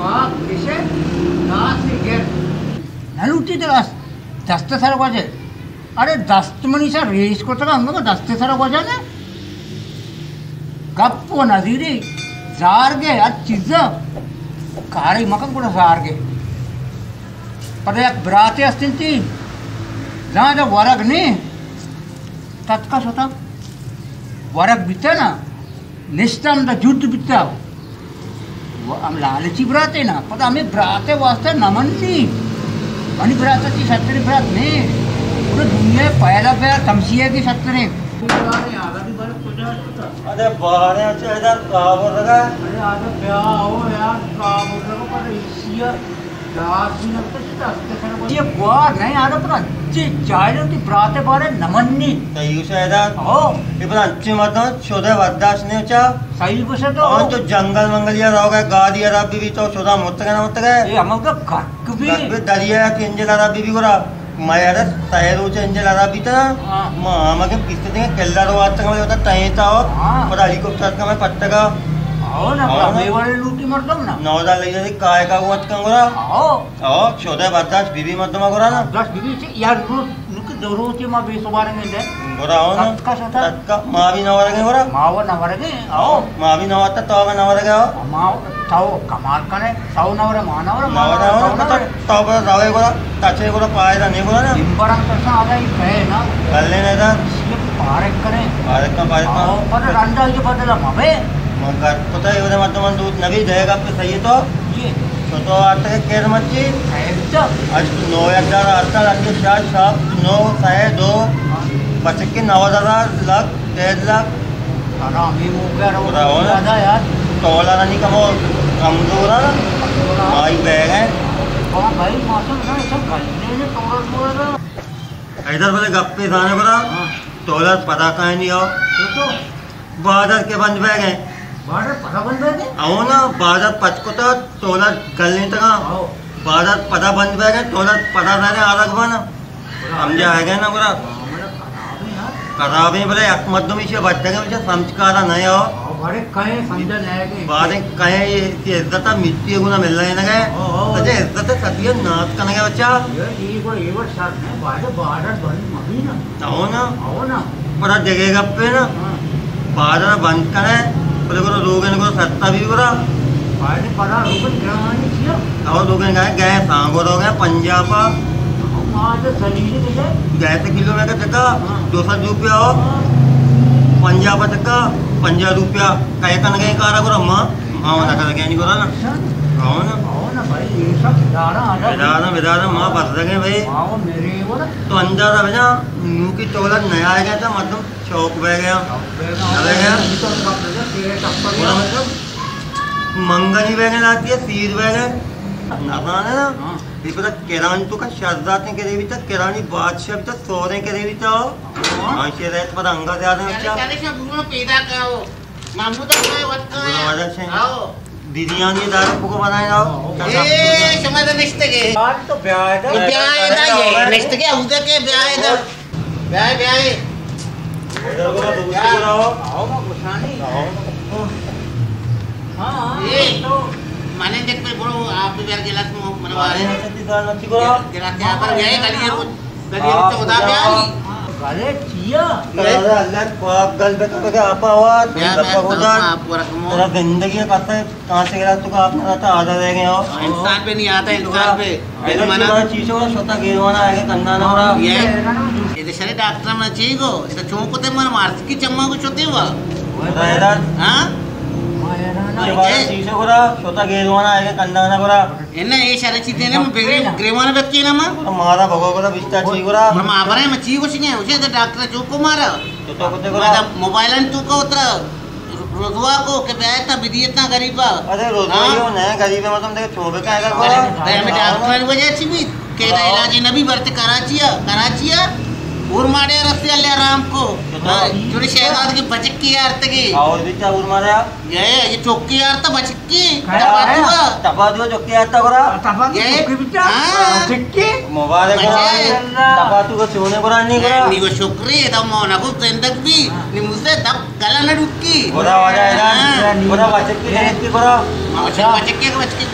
آ گشے دست گر۔ نہ لوٹی تو دست، دست سر گوجے۔ ارے دست منی سر ریش کتگ، انگا دست سر گوجا نے۔ گپ و نظیری زار گے، ہر چیز کاری مکن گڑا زار گے۔ پدا یک براتے ہستیں تی، زاں دا ورگ نے، تتکا شتا۔ ورگ بیتا نا، نشتہ ہمدا جد بیتا۔ و ہم لالچی براتے نا، پدا ہمیں براتے واسطہ نہ منی۔ منی برات تی شتریں برات نے۔ پورے دنیا پہلا بیا تمشیہ کی شتریں۔ ارے بارے اچھا ادھر کابر لگا۔ ارے آدھا بیا ہو یار، کابر لگا پر ایشیا۔ یار، جی نہ تو دست سر گوجے۔ یہ گوار نہیں، آدھا پتا چی چاہیے تی برات بارے نہ منی۔ تیو شاید۔ ہو۔ یہ پتا انچے مردم شدہ برداشت نہیں اچھا۔ صحیح گوشے تو۔ اور تو جنگل منگل یا رہو گئے، گاڑی خراب بھی، بھی تو شدہ مت گئے نہ مت گئے۔ یہ ہم کا گھر بھی۔ گھر بھی دریا یا کہ انجل خراب بھی، بھی گرا۔ ما یار سہ روچ انجل خراب بیتا۔ ہاں۔ ما ہم کہ کس دیں کلر واتک میں ہوتا ٹائم تا ہو۔ ہاں۔ پتا ہیلی کاپٹر کا میں پٹکا۔ ہو نا، ہو نا۔ بڑے لوٹی مردم نا۔ نو دا لے جاتے کائے کا واتک گرا۔ ہو۔ او، شدہ برداشت بی بی مردم گورا نا۔ برداشت بی بی چی؟ یار، نو، نو کہ دو روچے ما بے سوباریں دے۔ گورا ہو نا۔ تتکا شتا۔ تتکا، ما بھی نہ ورگے گورا۔ ما وہ نہ ورگے، او۔ ما بھی نہ ورتا، تو نہ ورگے ہو۔ ما، تو کمال کنے، تو نہ ورے، ما نہ ورے، نہ ورے، ہو نا، تو نہ پتہ، ورے۔ تو بس روے گورا، تچے گورا، پائے دا نہیں گورا نا۔ دن بھر ہم تو سا آ گئی، کہے نا۔ گلے نہیں دا۔ یہ پارک کریں۔ پارک کا، پارک کا۔ او، پر رندا یہ بدلا ما بے۔ مگر پتہ ہے، وہ مردم دودھ نبی دے گا، پہ صحیح تو۔ تو تو آتا ہے کیر مچی؟ اچ نو ہزار آتا لگے شاید صاحب، نو سہ دو، بچک کے نو ہزار لگ، ڈیڑھ لگ۔ ارا ہمیں موقع رو خدا ہو نا۔ زیادہ یار۔ تولا نہ نہیں کمو، کمزور ہے نا۔ کمزور ہے۔ بھائی بیگ ہے۔ ہاں بھائی، موسم نا، سب گھر میں نے تولا تولا۔ ادھر بولے گپے زانے برا۔ ہاں۔ تولا پتا کہیں نہیں ہو۔ تو تو بازار کے بند بہ گئے۔ بازار پدا بند بہ گئے؟ او نا، بازار پچ کتا، تولا گلیں تگا۔ او۔ بازار پدا بند بہ گئے، تولا پدا رہ گئے، آلگ بنا۔ برا۔ سمجھا ہے گئے نا برا؟ معاملہ خراب ہے یار۔ خراب ہے بلے، یک مردم ایشی بچ گئے، مجھے سمجھ کارا نہیں ہو۔ او، بڑے کہیں سمجھا نہیں گئے۔ بارے کہیں یہ عزت ہے، مٹی گنا مل رہے نہ گئے۔ او، او۔ اچھا، عزت ہے، سبھی ناس کرنے گئے بچہ۔ یہ، یہ وہ، یہ وہ شرط ہے، بازار، بازار بند مبی نا۔ ہو نا؟ ہو نا؟ بڑا جگہ گپے نا۔ ہاں۔ بازار بند کرے، بلے گڑا روگن گڑا سستا بھی گڑا۔ بازار پدا روگن گرانی چیا؟ اور روگن گئے، گئے سانگو رو گئے پنجاب۔ ہاں، تو سلیری دے۔ گئے سے کلو میں کا چکا، ہاں۔ دو سو روپیہ ہو۔ ہاں۔ پنجاب چکا، پنجاب روپیہ۔ کہے کن گئے کارا گڑا ماں، ماں نہ کر گئے نہیں گڑا نا۔ اچھا۔ ہاں نا۔ ہاں نا بھائی، یہ سب ادارہ آ جاؤ۔ ادارہ، ادارہ، ماں بس لگے بھائی۔ ہاں، وہ میرے وہ نا۔ تو اندازہ بجا، نو کی تولا نیا آئے گا تھا، مطلب، چوک بہ گیا۔ چوک بہ گیا۔ نہ بہ گیا۔ یہ تو کب بہ گیا؟ تیرے چپل بولا گیا۔ مطلب، منگنی بہ گیا، لاتی ہے، سیر بہ گیا۔ نہ زانے نا۔ ہاں۔ یہ پتا کران تو کا شہزاد نے کرے بھی تھا، کرانی بادشاہ بھی تھا، سورے کرے بھی تھا۔ ہاں۔ ہاں، شہر ہے تو پتا انگا زیادہ یعنی اچھا۔ کہنے سے گروہ پیدا کرو۔ مامو تو کوئی وقت بولا ہے۔ واجہ سے۔ آؤ۔ بریانی دار کو بنائے آؤ۔ اے، شما تو نشتگے۔ بات تو بیائے دا۔ بیائے دا یہ، نشتگے، اودے کے بیائے دا۔ بیائے، بیائے۔ ادھر کو دوسرے کو لاؤ۔ آؤ، میں گسانی۔ آؤ۔ ہاں، اے، تو مانے دیکھ پہ بڑو، آپ بھی بیار گلاس مو-، منوا۔ مانے ہستی سال نتی کو لاؤ۔ گلاس کے آپ پر گئے، گلی ہے وہ۔ گلی ہے، چودہ بیاری۔ گلے چیا؟ ترا اللہ پاک گل بکا بکا آپ آواز۔ بیا، بیا، خدا۔ آپ کو رکھمو۔ ترا زندگی کا کانچ گلاس تو کا آپ نہ رہتا، آدھا رہ گیا ہو۔ انسان پہ نہیں آتا، انسان پہ۔ ایسا منا چیز ہو، سوتا گیروانا آئے گا، کنڈا نہ ہو رہا۔ یہ، یہ تو شرے ڈاکٹر میں چاہیے گو، یہ تو چونکو تے من مارس کی چما کو چھوتے ہوا۔ ہاں؟ یہ بات چیز ہو رہا، سوتا گیروانا آئے گا، کنڈا نہ ہو رہا۔ انہ یہ شرے چیز دینے میں بگرے، گریوانا بچے نا ماں۔ مارا بھگو کو بیچتا چی گرا۔ ماں برے میں چی گوشی گئے، اسے تو ڈاکٹر جو کو مارا۔ تو تو کتے گرا۔ موبائل ان تو کو اترا۔ رضوا کو کہ بیائے تا بدیت نا غریبا۔ ارے رضوا ہاں؟ یہ نہ غریب ہے، مطلب دیکھ چھوڑے کا ہے ارے، ارے، ہمیں ڈاکٹر وجہ چی بھی کہ دا ہاں۔ علاج نبی برتے کراچی ہے، کراچی ہے۔ اور ماڑے رستے اللہ رام کو۔ ہاں، جوڑے شہزاد کے بچک کی آرت کے۔ اور بھی کیا اور مارا؟ یہ، یہ چوکی آرتا بچک کی۔ کیا تبا ہے؟ دوا۔ تبا دوا چوکی آرتا گرا۔ تبا تو یہ؟ چوکی بھی کیا؟ ہاں۔ بچک کی؟ مبارک بچے۔ ہو۔ تبا تو کو سونے گرا نہیں گرا۔ نہیں، وہ شکری ہے، تب مونا کو زندگ بھی۔ ہاں۔ نہیں، مجھے تب گلا نہ ڈکی۔ برا واجہ ہے نا؟ ہاں۔ برا بچک کی جنت کی برا۔ ہاں، بچک، بچک کی، بچک کی۔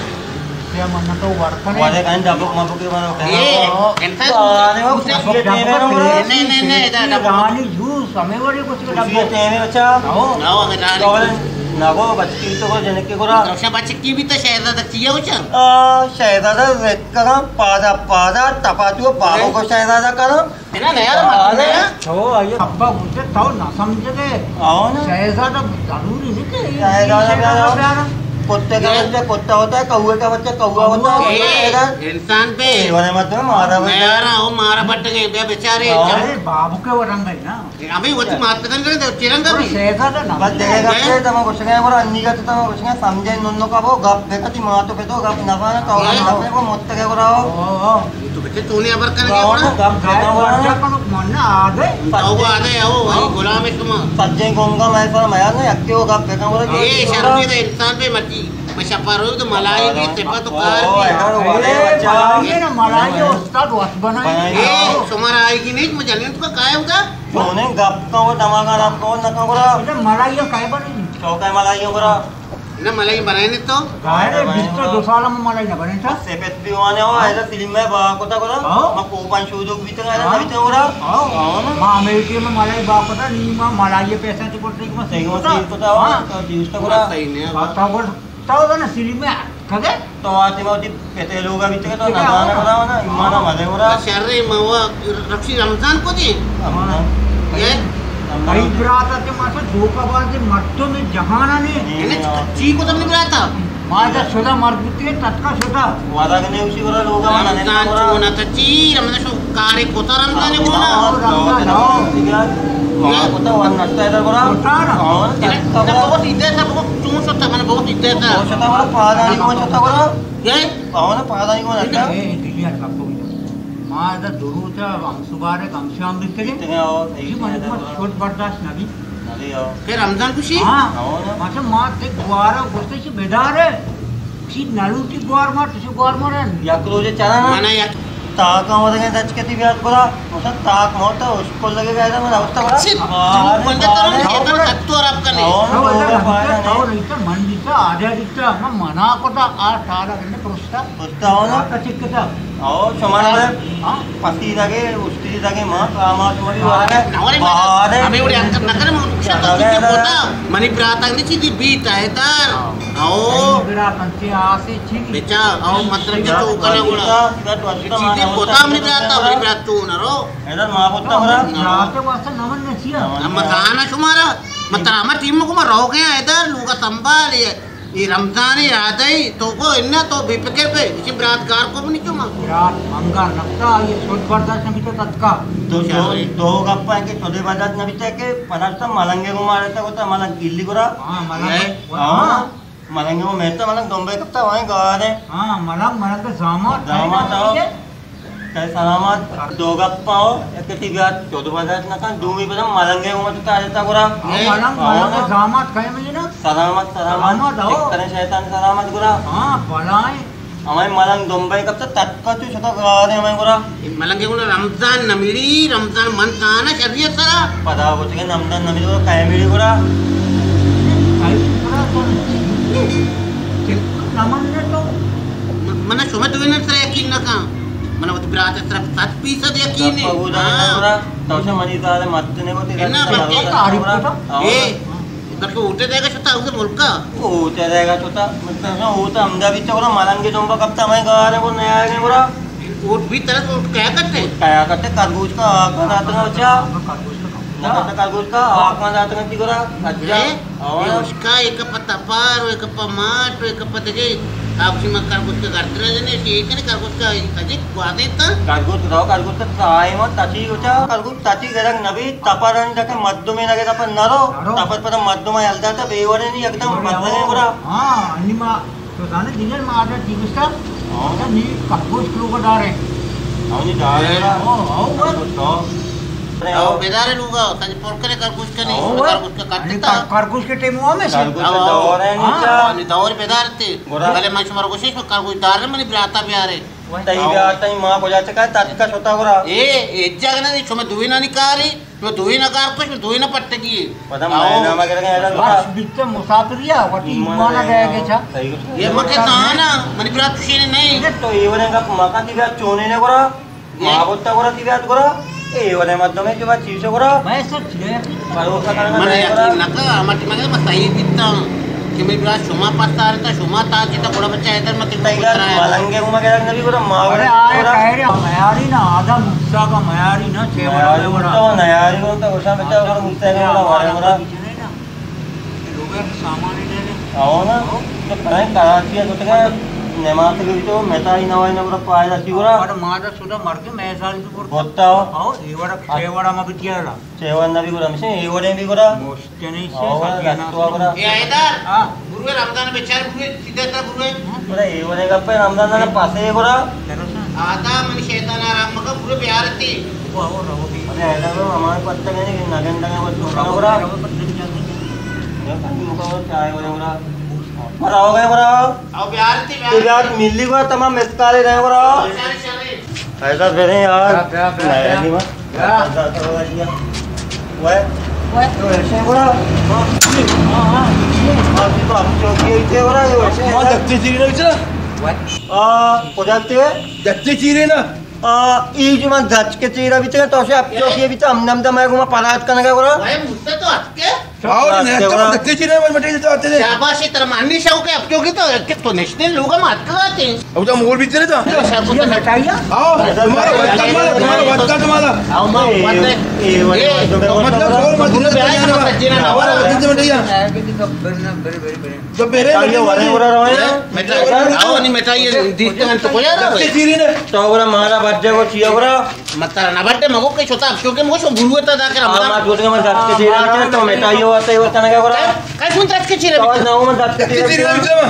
یا من تو ورکنے۔ والے کہیں ڈبک مبک کے بارے کہیں۔ اے، انسان تو آنے ہو، دوسرے خوشی ٹیم ہے ہمارا۔ نہیں، نہیں، نہیں، ادا ڈبک۔ رانی جوس، ہمیں وڑی کچھ ڈبک۔ خوشی ٹیم ہے بچہ۔ ہاں۔ نہ ہو، ہمیں رانی تو جوس۔ نہ ہو، بچکی تو کو جنک کے گورا۔ تو شا بچکی بھی تو شہزادہ چاہیے ہو چا؟ آ، شہزادہ رکھ کرا، پادا، پادا، تپا تو بابا کو شہزادہ کرا۔ ہے نا، نیا ارے، مت نیا۔ تو آئیے ابا بولتے تو نہ سمجھ گئے۔ آؤ نا۔ شہزادہ ضروری نہیں کہ یہ شہزادہ شہزادہ بیارا۔ بیارا۔ کتے کا بچہ کتا ہوتا ہے، کوے کا بچہ کوا ہوتا ہے، اے، شہزادہ۔ انسان پہ۔ اے، ورنہ مت مارا بچہ۔ نیا رہا ہو، مارا بٹ گئے، بے بیچارے۔ آؤ۔ ارے، بابو کے ورنگ ہے نا۔ ابھی وہ تو مات پتن کرے تو چیرن دا بھی۔ شہزادہ نا۔ بس دیکھے گا، تم کچھ نہیں، انی کا تو تم کچھ نہیں سمجھے، ننو کا وہ گپ بے کتی ماں تو پہ تو گپ نہ پانا، تو گپ نہ پہ وہ مت کے براؤ۔ تو بچے تو نے ابر کر گیا نا۔ گپ بھیجا ہوا ہے۔ بچہ کو من آ گئے۔ تو آ گئے ہو، وہی غلام ہے تم۔ سجے گنگا میں سر میار نے اکے وہ گپ بھیجا ہوا ہے۔ اے شرم ہے انسان پہ مچی۔ میں شپا رو تو ملائی کی تپا تو کار او، بھی۔ اے، ملائی ہے نا، ملائی ہے، استاد وقت بنائی۔ اے، شمار آئی کی نہیں، مجھے نہیں تو کائے ہوتا؟ تو نے گپ کا وہ دماغ خراب کا وہ نہ کا برا۔ ملائی ہے کائے بنائی؟ تو کائے ملائی ہے برا؟ نہ، ملائی بنائے نہیں تو۔ ظاہر ہے، بیس تو دو سال میں ملائی نہ بنے تھا۔ سپت بھی وانے ہو، ایسا فلم میں با کو تا کرا۔ ہاں۔ میں کوپن شودو بھی تو ایسا ہاں۔ بھی تو کرا۔ ہاں۔ ہاں نا۔ ماں امریکہ میں ملائی با کو تا نہیں، ماں ملائی پیسے تو کرتے، میں صحیح صحیح کو تا۔ ہاں۔ تو دیوس تو کرا۔ صحیح نہیں ہے۔ ہاں، تو بول، تو نا فلم میں کدے؟ تو آتے میں ہوتی پتے لوگ ابھی تک تو نہ جانا کرا نا، ایمان ہمارے ہو رہا۔ شر ما وہ رکشی رمضان کو دی۔ رمضان۔ یہ؟ کئی برات آتے ماسا دھوکہ باز مردم جہانا نے۔ نہیں، نہیں، نہیں۔ چی کو تم نے برات آ؟ ماجا شدا مرد بوتی ہے، تتکا شدا۔ وعدہ کنے اسی برا لوگا مانا نے رمضان برا۔ چونا تچی، رمضان شو کارے کوتا رمضان کونا۔ رمضان، رمضان، ہاں۔ وہاں کوتا ون نشتا ہے برا۔ کوتا نا؟ ہاں، تتکا برا۔ بہت عیدے تھا، بہت چون شتا، من بہت عیدے تھا۔ کون شتا برا؟ پادا نہیں کون شتا برا؟ یہ؟ پاونا پادا نہیں کون شتا؟ اے، دلی ار کپو۔ ما ادا دروت ہم سبارے کم سے کم بیتگے۔ بیتگے، او، صحیح جی، من ہے، کو برا۔ شوٹ برداشت نبی۔ نبی، او۔ پھر رمضان خوشی؟ ہاں۔ او نا۔ ماشا ما تے گوارا گوشتے چی بیدار ہے۔ چی نلوٹی گوار مار، تشی گوار مار ہے۔ یک روزے چلا نا۔ منا یک۔ تاکا ودگے دچ کتی بیاد برا۔ ماشا تاک موتا، اس کو لگے گا ایسا من اوستا برا۔ چی؟ آرے، بندے تو آرے۔ ہم کیتن کتو عرب کنے۔ او نا، او نا، او نا۔ تو نہیں تو من دیتا، آدھا دیتا، من منا کوتا، آ سارا گندے پروشتا۔ پروشتا ہو نا۔ آتا چکتا۔ او، شما نا۔ ہاں۔ پسی دگے، اشتری دگے، ما، ما، شما بھی وارے۔ نہ، وارے، ما، وارے۔ ہمیں وڑے انکر نہ کرے، ما، شما بھی پوتا، منی برات نہیں چیزی بیت ہے دار۔ ہاں۔ او۔ منی برات انچے آسے چی۔ بیچا، او، مطلب کہ تو کنا گڑا۔ چیزی پوتا منی برات، منی برات تو نہ رو۔ ادھر ما پوتا برا۔ برات واسطہ نمن نہ چیا۔ نمن نہ۔ زانا شمارا۔ مطلب ہمارا ٹیم کو ما رو گیا ادھر، لوگا سنبھال یہ۔ اے رمضان ء ارادہ ء تو کو انا تو بے فکر بے، اسی برات گار کو بھی نہیں چوما۔ برات منگا نکتا، یہ سود برداشت نہ بیتا تتکا۔ تو دو، دو گپا ہے کہ سودے برداشت نہ بیتا کہ پرستا ملنگے کو مارتا ہوتا، ملنگ گلی گرا۔ ہاں، ملنگ۔ ہاں۔ ہاں۔ ملنگے کو میرتا، ملنگ دمبے کپتا، وہیں گار ہے۔ ہاں، ملنگ، ملنگ کے زامات۔ زامات آؤ۔ کئے سلامت، دو گپا ہو، یک تی بیاد، چودو بازار نہ کن، دومی پدا ملنگے اومد تا آلتا گرا۔ ہاں، ملنگ، ہاں۔ ملنگ زامات کئے مجھے نا؟ سلامت، سلامت۔ سلامت ہو۔ چکر شیطان سلامت گرا۔ ہاں، بلائیں۔ ہمیں ملنگ دمبئی کب سے تتکا چو شتا گرا دے ہمیں گرا۔ ملنگے گرا رمضان نمیڑی، رمضان من تانا شریعت سرا۔ پدا گوشت کہ رمضان نمیڑی گرا، کئے میڑی گرا؟ کئے گرا تو بالکل نہ من نے تو۔ من شما دوینان سرا یقین نہ کن۔ من وتی برات سرا صد فیصد یقین ہے۔ ہاں۔ تو شما منی زال مت نے کو تیرا۔ اے، بلکہ اوٹے دے گا شتا اوٹے ملکا۔ اوٹے دے گا شتا۔ مطلب اوٹا ہمدا بھی تو ملنگے دمبا کب تا میں گارے کو نیا ہے گورا۔ اوٹ بھی طرح اوٹ کیا کرتے؟ کیا کرتے؟ کرگوش کا آکا ناتنا بچا۔ نہ کرتا کرگوش کا آکا ناتنا کی گورا۔ اچھا۔ اور؟ اے اشکا، ایک پا تپار، ایک پا ماٹ، ایک پا دگے۔ آپ سی من کرگوش کا گردنا جنے، ایک نے کرگوش کا سجے گوادے تا۔ کرگوش کا، کرگوش کا آئے ما تچی گوچا، کرگوش تچی گرگ نبی، تپر ان جا کہ مردمے نگے تپر نرو، نرو۔ تپر پر مردم یلدا تا بے وڑے نی یکدم بدلے گورا۔ ہاں، انی ما تو زانے دینر ما آدر تیگستا، ہاں۔ نی کرگوش کلو کا ڈارے۔ ہاں، نی ڈارے۔ ہاں، ہاں، بس۔ او بیدار لوگا، تاج پر کرے کرگوش کنی، او، کرگوش کا انی کٹتا۔ کرگوش کے ٹیم ہوا میں سے۔ کرگوش کے دور ہے نیچا۔ ہاں، نی دور بیدار تے۔ گورا۔ بلے من شمار گوشش کرگوش دار منی براتا بیارے۔ تئی بیار، تئی ماں کجا چکا، تتکا شتا گورا۔ اے، اے جگ نہ، شما دوئینانی کاری، شما دوئینا کار کو، شما دوئینا پٹگی۔ پدا مئے نام گرگا ایرا بس بیت مسافریا، وتی ایمان گئے گے چا۔ یہ مکے تانا، منی برات چوشی نہیں۔ تو ایونے گپ مکا دی بیار چونے نے گورا۔ ما بوتا گورا تی بیات گورا، اے وڑے مردمے کہ با چیز گورا۔ میں سر چیئے۔ بھروسہ کرنا من نہیں گورا۔ یقین نہ کا، مت مگے بس صحیح بیتا کہ میں برا شما پاس آ رہتا، شما تا جتا گورا بچہ ادھر مت تئی گھر ملنگے کو مگے نبی گورا، ما ارے گورا آئے گورا۔ کہہ رہے، میاری نا، آدھا موسیٰ کا میاری نا، چھ میاری بڑا۔ تو نیاری کو تو گوشا بچہ گورا، موسیٰ نے گورا، وارے گورا۔ لوگ سامان لے لے۔ آؤ نا۔ تو پرائیں کراچی ہے، تو تک نماز کے تو متا ہی نہ ہوئے نا، گورا پائے رسی گورا۔ اور مادہ شدہ مردم ایسا بوتا ہو۔ ہاں، اے وڑا، اے وڑا ما بتیا لا۔ چیور نہ بھی گورا، مشے اے وڑے بھی گورا۔ موشتے نہیں سے، ہاں، ساتھی نا۔ تو گورا۔ اے حیدر، ہاں۔ گروے رمضان بیچار گروے، سیدھا تا گروے۔ گورا اے وڑے گپے رمضان نا پاسے گورا۔ آدھا من شیطان آرام مکا گروے بیارتی۔ وہ، وہ، وہ بھی۔ ارے حیدر، ہمارے پتہ نہیں کہ نگن دگا وہ تو گورا۔ چائے وڑے گورا۔ گورا ہو گئے گورا۔ آؤ بیارتی، تو بیارتی۔ یار ملی گورا تمام مسکالے رہے گورا۔ چائے شرے۔ ایسا پھریں یار۔ کیا، کیا، کیا، نہیں، کیا؟ نہیں، مت۔ کیا؟ ایسا تو ہو گیا۔ وہ ہے۔ وہ ہے۔ تو ایسے ہو رہا۔ ہاں، ہاں، ہاں۔ آپ کی تو آپ چوکی ہوئی تھے ہو رہا، یہ ویسے ہے۔ ہاں، دکتے چیری نہیں چلا۔ وہ ہے۔ آ، کجا تے؟ دکتے چیری نا۔ آ، ای جو من دچ کے چیرا بیتے تو سے آپ چوکی بیتے ہم نم دم ہے گما پرات کنگا گورا۔ وہ ہے، مجھتا تو آپ کے؟ آؤ، نہیں، تو دکتے چیرے، من مٹے تو آتے تھے۔ شاباش، ترا مانی شوق ہے، اب کیونکہ تو، کہ تو نشتے لوگ ہم آت کراتے ہیں۔ اب تو مور بھی چلے تھا۔ یہ مٹھائی ہے؟ آؤ، تمہارا وقت تھا، تمہارا، تمہارا وقت تھا، تمہارا۔ آؤ، ماں، وقت ہے۔ اے، اے، مطلب، اور مت بولو، بے آئی، مت جینا، نہ ہو رہا۔ وقت سے مٹھائی ہے۔ تو بیرے مٹھائی، مٹھائی، مٹھائی، آؤ، نہیں، مٹھائی، یہ دیکھتے ہیں تو کجا رہا ہے؟ دکتے چیری نے۔ تو ہو رہا، مارا بچے کو چیا ہو رہا۔ متر نہ بٹے مگو کہ شتا، کیونکہ مگو شو گروہ تا دا کر ہمارا۔ ما گوشگا من دست کے چیرا بیچا تو مٹھائی ہوتا ہے، ہوتا نہ گورا۔ کئی کون دست کے چیرا بیچا؟ نہ، من دست کے چیرا بیچا۔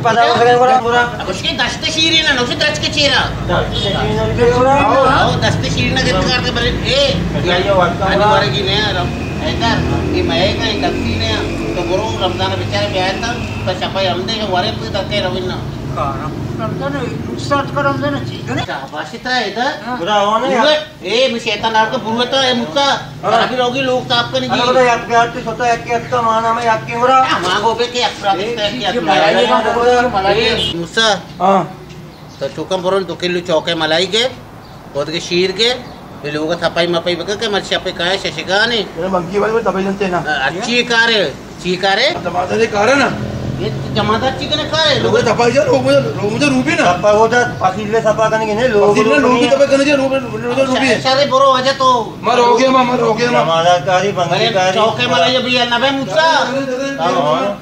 پتا ہوتا ہے گورا، گورا۔ اب اس کے دست شیرے نا، نہ اس دست کے چیرا۔ دست کے چیرا بیچا گورا۔ آؤ، دست شیرے نا گت کر کے بلے، اے۔ مٹھائی ہوتا ہے۔ آنے والے کی نیا رم-، حیدر، یہ مہے کا ایک دستی نیا۔ تو گرو رمضان بیچارے بیاتا، تو شپائی ہم دے، ورے پہ دکے روینا۔ کارا۔ رمضان، نقصان کا رمضان چیز نے۔ شاباش تا حیدر۔ ہاں۔ برا ہونے۔ اے، من شیطان آرکا بروتا، اے موسیٰ، ہاں۔ ابھی روگی لوگ تاپ کنگی۔ ارے بتا، یک بیار تو سوتا، یک، یک کا مانا میں یک کے ہو رہا۔ ہاں، ماں گو بے کے یک برا اے، بتا، یک، یک ملائی برا۔ اے، موسیٰ۔ ہاں۔ تو چوکم برون دو کلو چوکے ملائی گے، خود کے شیر گے، یہ لوگ تھپائی مپائی بکا کہ مرچی اپے کایا ششگانے۔ اے منکی والے تبے جنتے نا۔ اچھی کارے۔ چی کارے؟ جماعت دے کارے نا۔ یہ جماعت چی کنے کارے؟ لوگ تپائی جا، لوگ مجھے، لوگ مجھے روبی نا۔ سپا کو جا، پسیلے سپا کنے کے نہیں، لوگ پسیلے لوگ روبی۔ تپا کنے جا، لوگ، لوگ روبی۔ شرے برو وجہ تو۔ مر ہو گیا، مر ہو گیا۔ جماعت کاری، بندی کاری۔ چوکے مر یہ بھی نبے موسیٰ۔ ہاں۔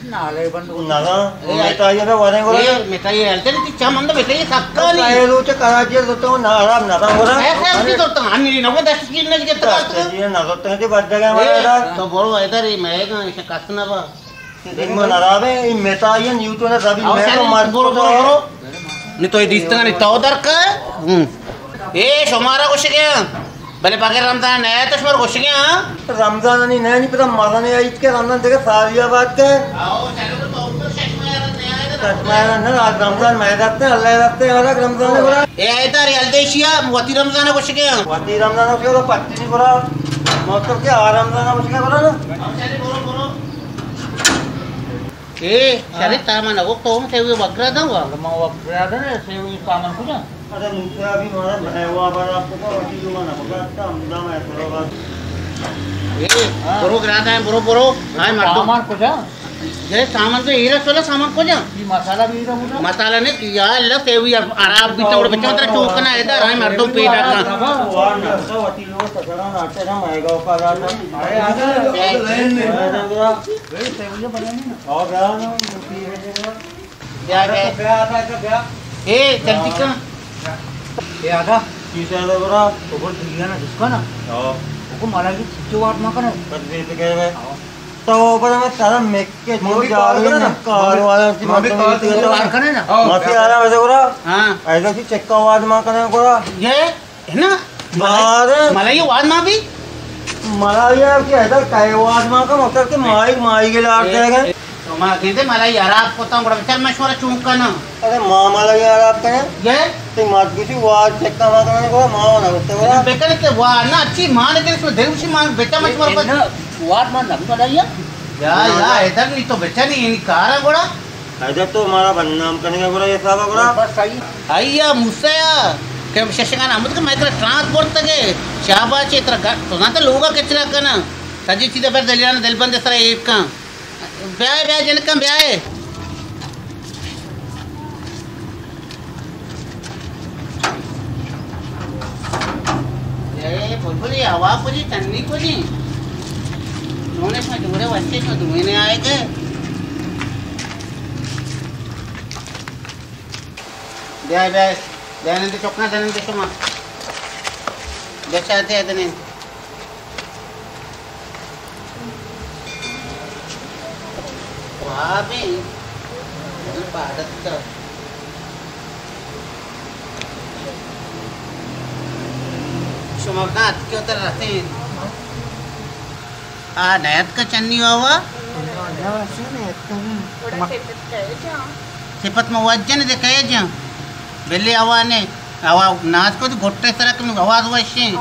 نہ، مٹھائی ہے ورے گورا۔ اے، مٹھائی ہے، التے نہیں، چا مند مٹھائی سکا نہیں۔ اے، روچ کراچی تو تو نہ، آرام نہ تھا گورا۔ اے، اے، اے، تو تو ہم نہیں نہ، دس کی نہیں کے تک۔ یہ نہ تو تے بڑھ گیا ہمارا اے، ادھر۔ تو برو ادھر ہی میں کہاں اسے کس نہ با۔ دن میں نہ رہا بے، یہ مٹھائی ہے، یوں تو نہ سبھی آؤ، میں تو چلیں، مر برو، برو، برو۔ نہیں تو یہ دیستا نہیں تو در کا ہے۔ ہوں۔ اے، شمارا کچھ کیا؟ بلے بغیر رمضان نیا تو شمار گوشگے ہاں؟ رمضان نہیں، نہیں، نہیں پتا مزہ نہیں آئی کہ رمضان دیکھے ساری آباد کے۔ چشمہ یار نہ، آج رمضان میں رکھتے ہیں، اللہ رکھتے ہیں، اور رمضان نے برا۔ اے، اے، تاری الدیشیا، وتی رمضان گوشگے ہاں۔ وتی رمضان گوشگے تو پتی نہیں برا۔ مطلب کہ آ رمضان گوشگے برا نا۔ اے، شری تاما نگو تو ہم سیوی وگرا دا وا۔ ما وگرا دا نا، سیوی سامان کجا؟ اچھا، موسیٰ ابھی ہمارا بھائی ہوا، بار آپ کو وکیل ہوا نا، بگا اچھا، ہم دام ہے، تھوڑا بات۔ اے، برو گرا دا، برو، برو۔ ہاں، مردم۔ سامان کجا؟ یہ سامان تو ایرا سولا، سامان کجا؟ یہ مسالہ بھی ایرا کجا؟ مسالہ نہیں، یا اللہ، سیوی عرب بھی تو بچوں ترا چوکنا ہے، ادھر آئے مردم پیدا کا۔ وار نہ، وتی لوگ سسرا نہ، اچھا، ہم آئے گا، اوپر آتا۔ اے، آ گیا۔ اے، سیوی بنا نہیں نا۔ آ گیا نا، بیا، بیا۔ اے، جلدی کا۔ اے، آ گیا۔ کیسے آ گیا برا؟ تو بول دنیا نا جس کا نا۔ ہاں۔ وہ کو مالا کی چھٹی وات نہ کرے۔ بس بے فکر ہے۔ ہاں۔ تو اوپر میں سارا میک کے جو جا رہی ہے نا، کار والا سی مطلب یہ تو کار کرے نا۔ ہاں۔ ماسی آ رہا ویسے برا۔ ہاں۔ ایسا سی چکا وات ماں کرے برا۔ یہ ہے نا؟ ملائی، ملائی واد ماں بھی؟ ملائی ہے کہ ادھر کئے واد ماں کا مقصد کہ مائی، مائی کے لاڈ دے گئے۔ ما گندے ملائی حراب کتاں، گڑا بچار من شمارا چون کناں؟ ارے ما ملائی حراب کنیں؟ یہ؟ تئی مرد گوشی وار چکا ما کنیں، گڑا ما نہ گوشتے گڑا۔ بکن تے وار نہ، اچھی مان کے اس میں دل اسی مان بچا مت مر پر۔ وار مان نہ ملائی۔ یا، یا، ادھر نہیں تو بچا نہیں، یعنی کارا گڑا۔ حیدر تو ہمارا بدنام کرنے کا گڑا حساب ہے گڑا۔ بس صحیح۔ آئیا موسیٰ کہ ششگان احمد کہ میں ترا ٹرانسپورٹ تگے، شاباش، ترا گا-، تو زانتا لوگا کچرا کنا۔ سجی چیزا پر دلیران دل بند سر ایک کن۔ بیائے، بیائے جنکاں، بیائے۔ اے بلبل، اے ہوا کجی، تنی کجی؟ دونے شما جوڑے وشتے شما دونے آئے گئے۔ بیائے، بیائے۔ دنندے چکاں، دنندے شما۔ بچا دے دنندے۔ وابیں، من پاد اتکگ۔ شما بنا اتکے اتر رہتے ہیں۔ آ نیتکا چنی ہوا؟ سپت ما وجن دے کئے جن۔ بلے ہوا نے۔ ہوا ناز کو گٹے سرک نو آواز وشیں۔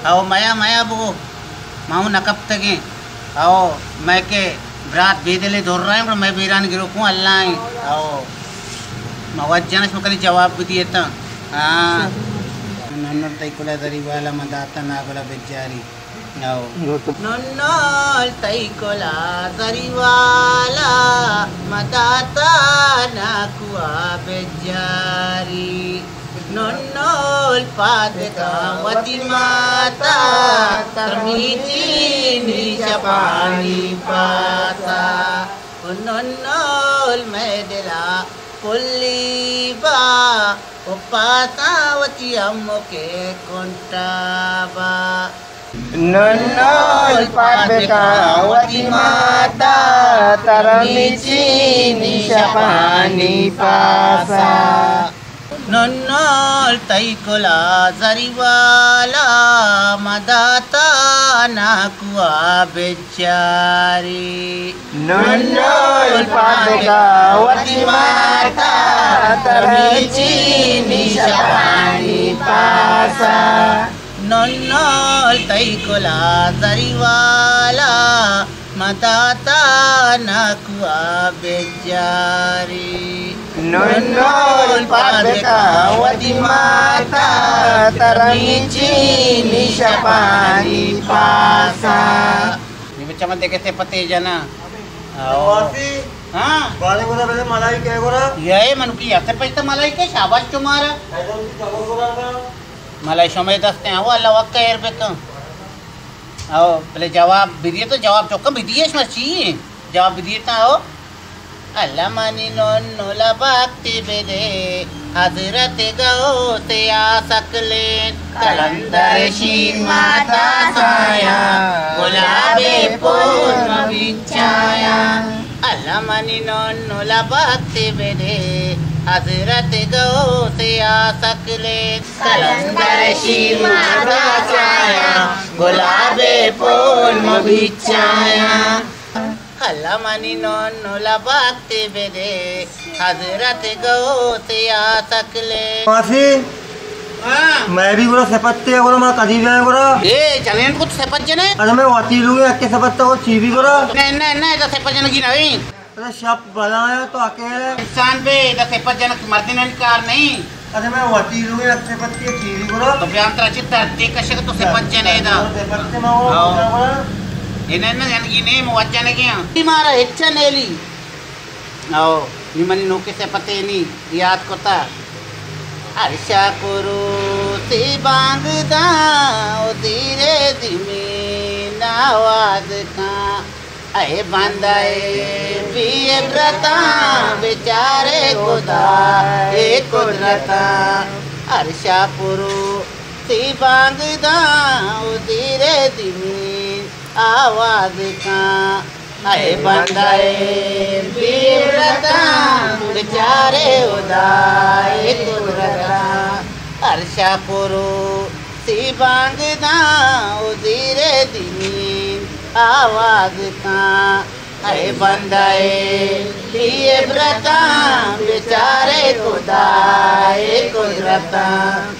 او میا میا بو۔ ما ہوں نہ کپتگیں۔ او، مئے کہ برات بے دلے دور رہے، گڑا مئے بیران گرو کوں اللہ ہیں۔ او، ما وجہ نش مکلی جواب بدیتا۔ ہاں۔ ننر تئی کلا زری والا ما داتا ناگلا بجاری۔ او۔ ننر تئی کلا زری والا ما داتا ناکوا بجاری۔ ننول پاد کن وتی ماتا، ترمیچینی شپانی پاسا۔ و ننول مئے دلا پلی با، و پاسا وتی امکے کنٹا با۔ ننول پاد بکن وتی ماتا، ترا میچینی شپانی پاسا۔ ننول تئی کلا زری والا، مداتا ناکوا بچاری۔ ننول پاد بکن وتی ماتا، ترا میچینی شپانی پاسا۔ ننول تئی کلا زری والا، مداتا ناکوا بچاری۔ ننول پاد بکن وتی ماتا، ترا میچینی شپانی پاسا۔ نی بچہ من دگہ سپتے جناں۔ آؤ۔ ماسی۔ ہاں۔ بارے گورا بلے ملائکہ گورا۔ یہ منکی یا سپتے ملائکہ، شاباش تمہارا۔ ایسا ان کی خبر گورا تھا۔ ملائکہ شمے دستے ہیں، وہ اللہ وقت خیر بکن۔ او، بلے جواب بدیے تو جواب چکا بدیے، شما چی؟ جواب بدیے تا او۔ اللہ منی ننو لباکتی بدے، حضرت غوث یا سکلین۔ قلندر شین ماتا سایاں، گلاب پور مبیچایاں۔ اللہ منی ننو لباکتی بدے، حضرت غوث یا سکلین۔ قلندر شین ماتا سایاں، گلاب پول مبیچایاں۔ اللہ منی ننو لباکتی بدے، حضرت غوث یا سکلے۔ ماسی، ہاں۔ میں بھی گورا سپتے گورا، ما کدی بھی گورا۔ اے، چلین کچھ سپت جنے؟ ارے میں وتی لوگے اکے سپت کو چی بھی گورا۔ نہیں، نہیں، نہیں، تو سپت جنے کی نہیں۔ ارے شپ بلایا تو اکیلے۔ انسان بے، ادا سپت جنک مردین کار نہیں۔ ارے میں وتی لوگے اچھے پتی ٹی وی گرا۔ تو بیان ترا چی ترتی کشک تو سپت جنے دا۔ سپت سے ما وہ ہاں۔ کیا گرا؟ انہیں نہ جنگی نہیں موجہ نے کیا۔ مارا ہچا نیلی۔ او، نی منی نوکے سپتے نی یاد کتا۔ ارشا کرو سی بانگ دا، او زیر زمین آواز کاں۔ اے بندہ اے بے عبرتاں، بچارے خدا اے قدرتاں۔ عرشا پرو سی بانگ داں، او زیر زمین آواز کاں۔ اے بندہ اے بے عبرتاں، بچارے خدا اے قدرتاں۔ عرشا پرو سی بانگ داں، او زیر زمین آواز کاں۔ اے بندہ اے، اے عبرتاں، بیچارے خدا اے قدرتاں۔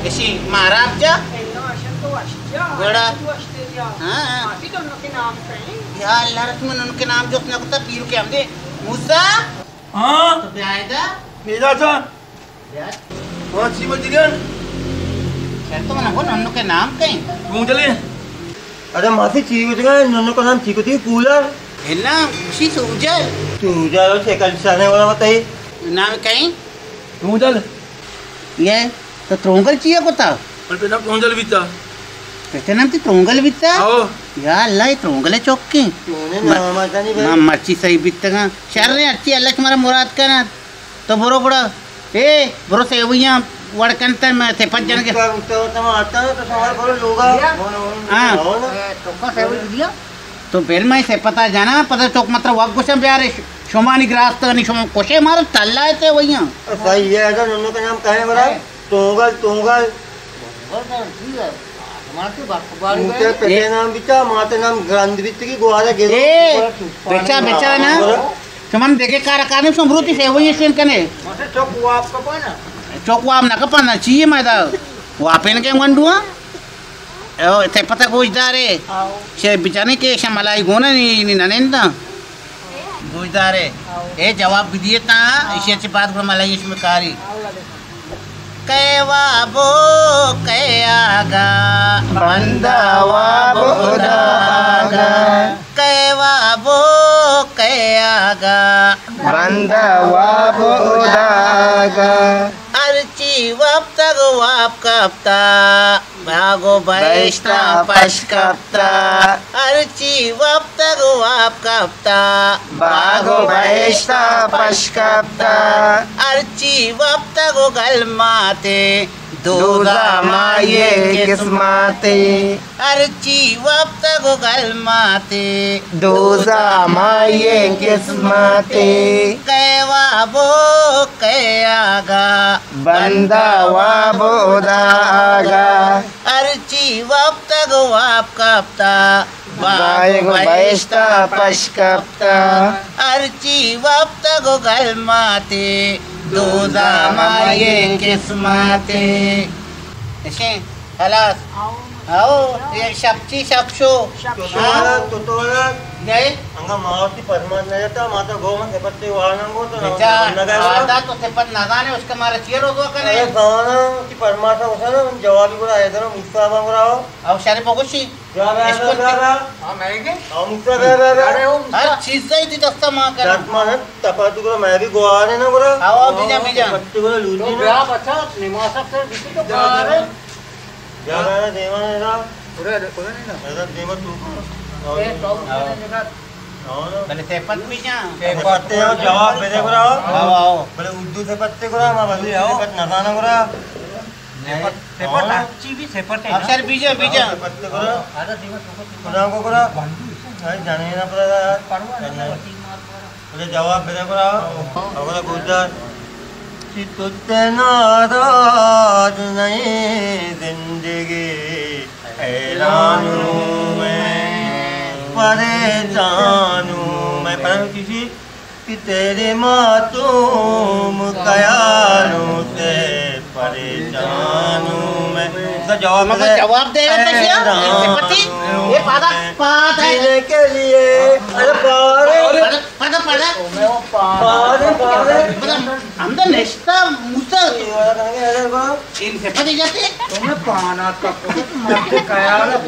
اشی مارا جا۔ گڑا۔ ہاں۔ یا اللہ، رسم ان کے نام جو اپنا کتا پیر کے ہم دے۔ موسیٰ۔ ہاں۔ تو بیا ادا۔ میرا جان۔ ہاں، چی بوتگا؟ شر تو منا گو ننو کے نام کئیں؟ سوجل ایں۔ ارے ماسی، چی بوتگا؟ ننو کا نام چی کتی؟ کولر؟ انا، اشی سوجل۔ سوجل، شکل شانے والا بتائی۔ نام کئیں؟ سوجل۔ یہ تو ترونگل چیا کتا؟ پر پتا ترونگل بیتا۔ پتا نام تی ترونگل بیتا؟ آؤ۔ یا اللہ، یہ ترونگل چوکی۔ ما مرچی صحیح بیتگا۔ شر ایں، ارچی اللہ تمہارا مراد کنا۔ تو برو گڑا، اے، برو سیویاں وڑ کنت، میں سپت جنگ۔ ہاں۔ تو بل میں سپتا جنا، پتہ چوک متر وگ گوشن بیارے، شمانی گراست نی، شما کوشے مار تلا ہے سیویاں۔ صحیح ہے، اگر انہوں کا نام کہیں برا، تونگل، تونگل۔ ماتے پتے نام بیتا، ماتے نام گرند بیتگی، گوارا گرو۔ اے، بچا، بچا نا۔ شمن دیکھے کار کارے، شم روتی سے وہی شین کنے۔ ماتے چوک واپ کپانا۔ چوک واپ نہ کپانا، چیئے میں دا۔ واپین کے گنڈو ہاں۔ او، تے پتہ گوش دارے۔ آؤ۔ شے بچانے کے شم ملائی گونا نی، نی ننندا۔ گوشدارے، اے جواب بدیے تا، ایشی چہ بعد گڑا ملائی شمے کاری۔ کئے واب و کئے آگاہ، بندہ واب و ہدا آگاہ۔ کئے واب و کئے آگاہ، بندہ واب و ہدا آگاہ۔ ہرچی وپتگ و واب کپتا، باگ و بہشتا پش کپتا۔ ہرچی وپتگ و واب کپتا، باگ و بہشتا پش کپتا۔ ہرچی وپتگ و گلماتے، دوزہ مائی قسماتے۔ ہرچی وپتگ و گلماتے، دوزہ مائی قسماتے۔ کئے واب و کئے آگاہ، بندہ واب و ہدا آگاہ۔ ہرچی وپتگ و واب کپتا، باگ و بہشتا پش کپتا۔ ہرچی وپتگ و گلماتے، دوزہ مائی قسماتے۔ اشیں، خلاص۔ آؤ، یہ شپچی شپشو۔ شپشو۔ ہاں؟ تو تو نئے؟ انگا ما وتی پرمات نہ جتا، ما تو گو من سپتے واننگو تو نہ بچا، نہ گئے۔ آتا تو سپت نہ زانے، اس کا مارا چیئر ہو دو کنے۔ ارے زانا، تی پرماتا اسا نا، من جوابی گرا، ایدر موسیٰ با گرا ہو۔ او شرے بگوشی۔ بیا، بیا، بیا، بیا، بیا۔ ہاں، میں گے؟ او موسیٰ، بیا، بیا، بیا۔ ارے، او موسیٰ۔ ہر چیز ای تی دستا ما کر۔ دست ما نہ، تپا تو گرا، میں بھی گوارے نا گرا۔ آؤ، آؤ، بیجا، بیجا۔ پتی گرا لوٹی تو نا۔ بیا بچا، نماز سب سے بیتی تو بیا، بیا۔ کارے۔ بیا، بیا، دیما نا۔ ارے، ارے، کوئی نہیں نا۔ ارے، دیما تو۔ اے، تو آؤ۔ بلے سپت بیجا۔ سپتے ہو، جواب بدے گرا۔ آؤ، آؤ۔ بلے اردو سپتے گرا، ما بلے سپت نزانا گرا۔ سپت، سپت، ہاں۔ اچھی بھی سپت ہے نا؟ افسر بیجا، بیجا۔ سپت کرو۔ خدا کو کرو۔ بھائی جانے نہ پڑے گا یار۔ پرواہ نہیں، وکیل مار پڑا۔ مجھے جواب دے کرو۔ اگر گزار کہ تجھ سے ناراض نہیں زندگی، حیران ہوں میں، پریشان ہوں میں۔ پڑھو کسی کہ تیرے معصوم خیالوں سے پریشان ہوں میں۔ اس کا جواب مگر دے۔ جواب دے، اے اے کیا؟ حیران اے سپتی؟ ہوں اے پادا، میں۔ پادا۔ جینے کے لیے، ارے پاڑے۔ پادا، پادا، پادا۔ پاڑے، پاڑے۔ پادا، ہم تو نشتا موسیٰ۔ ان سپتی جاتے؟ تمہیں پانا تک مرد خیال ہے۔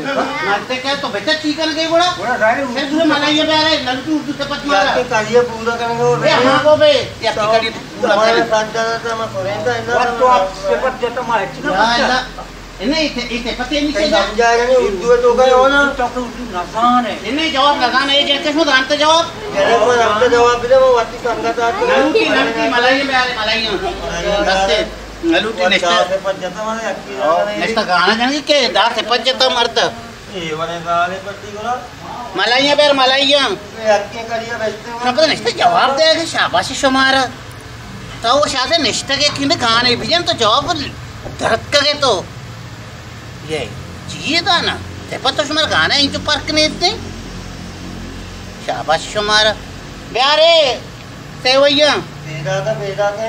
مرد کیا تو بچہ چی کر گئی گڑا؟ گڑا ظاہر ہے پھر دوسرے ملائی ہے بیارے، نلکی اردو سپت مارا۔ کاریہ پورا کرنے کو اے ہاں کو بے، یا تو کاریہ پورا ہمارے کرنے۔ ساتھ جانا تھا، میں سورین تھا، انہاں بس تو آپ سپت جاتا، میں اچھی نہ یا بچہ۔ اللہ۔ انہیں ایتے، ایتے پتے نہیں کہیں چاہیے۔ سمجھا گیا نہیں، اردو ہے تو کہیں ہو نا۔ تو اردو نزان ہے۔ انہیں جواب نزان ہے، یہ جنتے شو دانتے جواب۔ جنک من ہم تو جواب دے، وہ وقتی سنگت آتے۔ نلکی، نلکی، ملائی ہے بیارے، ملائی ہے۔ دستے۔ نلوٹی نشتہ۔ نشتہ گانا جنگی کہ داں سپت جتا مرد۔ اے وڑے زالے پٹی گرا۔ ملائیاں بیر ملائیاں۔ اے اکے کریے بیٹھے ہو۔ نہ پتہ نشتہ جواب دے کہ شاباش شمارا۔ تو وہ شاہ سے نشتہ کے کیندے گانے بجن تو جواب درد کا گے تو۔ یہ چیئے دانا۔ تے پتہ شمار گانا انچو پرک نیتے۔ شاباش شمارا۔ بیارے سیوئیاں۔ پیدا تھا، پیدا تھا۔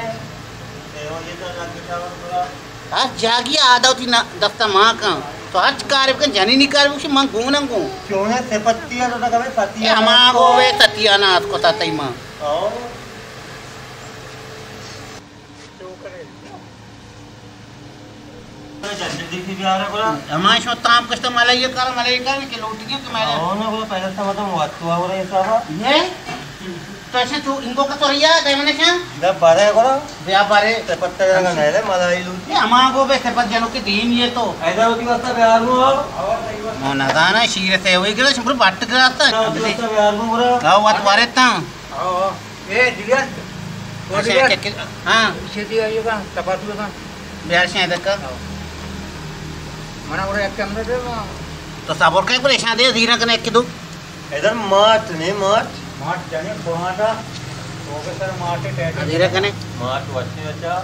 سیوئیاں تو الگ بچاور پورا۔ ہر جاگی آدھا وتی نا-، دستا مان کن۔ تو ہرچ کار بکن، جنینی کار بکن، من گون نہ گون۔ چونے سپتی ہے تو نہ کبھی ستی اے ہے ہما تو۔ گو وے ستی آنا ات کو تا تئی ماں۔ او۔ ہمائی شما تام کشتا ملائی کار، ملائی کار کہ لوٹی گیا کہ ملائی۔ ہاں، نہ، وہ پہلے تو مطلب وقت ہوا، وہ حساب ہے۔ یہ؟ تو ایسے تو ان کو کا تو ریا، دے منے شاں؟ دا بارے کرا۔ بیا بارے۔ تے پتہ جگہ نہیں لے، ملائی لوٹی۔ یہ ہما کو بے سپت جنوں کے دین یہ تو۔ ایسا ہوتی واسطہ بیار ہوا۔ وہ نہ دانا، شیر سے ہوئی گرا، شمبر بٹ گرا تا۔ ایسا ہوتی واسطہ بیار ہوا، برا۔ ہاں، وقت وارے تا۔ ہاں، ہاں۔ اے، ڈیلیور۔ او، اچھا، ڈیلیور۔ ایک، ایک، ہاں۔ سیدھی آئیے گا، تپاتو گا۔ بیار شاید کا۔ ہاں۔ منا اور ایک کمرے دے، ہاں۔ تو صبر کر، پریشان دے، دھیرا کنے ایک دو۔ ادھر ماٹ نہیں، ماٹ۔ ماٹ جانے، پرانا تھا۔ تو کے سر ماٹ ہے، ٹائٹ ہے۔ دھیرا کنے۔ ماٹ وچے بچا۔